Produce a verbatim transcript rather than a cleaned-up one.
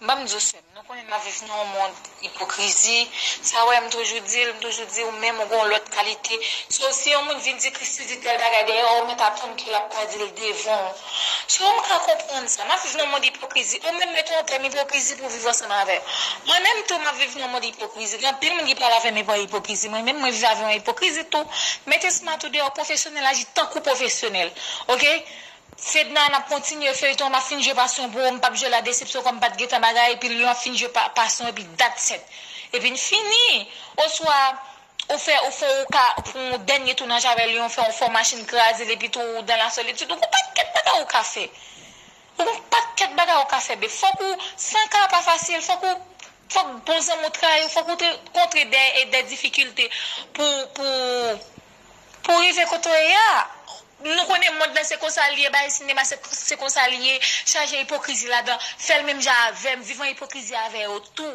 M pa m di w sè m, nou konnen n ap viv nan yon mond ipokrizi. Sa w wè m toujou di l, m toujou di ou menm ou gen yon lòt kalite. So, si yon moun vin di Christie di tèl bagay dèyè w, ou mèt atann ke l ap ka di l devan w. So, m ka konprann sa. N ap viv nan yon mond ipokrizi. Ou menm mete yon tèm ipokrizi pou w viv ansanm avè m. Mwen menm tou, m ap viv nan yon mond ipokrizi. Gen anpil moun ki pale avè m epi ipokrizi. Mwen menm, mwen viv avè yon ipokrizi tou. Mete sma tou deyò, pwofesyonèl, aji tankou pwofesyonèl. Oke? Fedna, n ap kontinye feyton, m ap fin jwe pasyon pou ou, m p ap jwe la desepsyon kòm m pa t gentan bagay, epi Lyon ap fin jwe pa, pasyon, epi that's it. Epi n fini. Oswa, ou fè, ou fè, ou ka, pou yon dènye tounaj avè Lyon, fè yon fò machin kraze l, epi tou ou dan la solitid, ou gon pakèt bagay ou ka fè. Ou gon pakèt bagay ou ka fè, be. Fòk ou, san ka pa fasil, fòk ou, fòk bon zanmi w trayi w, fòk ou te kontre dè, e dè difikilte pou, pou, pou rive kote w ye a. Nou konnen mond lan se konsa l ye, bay sinema se, se konsa l ye, chaje ipokrizi ladan. Fè l menm jan avè m, viv an ipokrizi avè yo tou.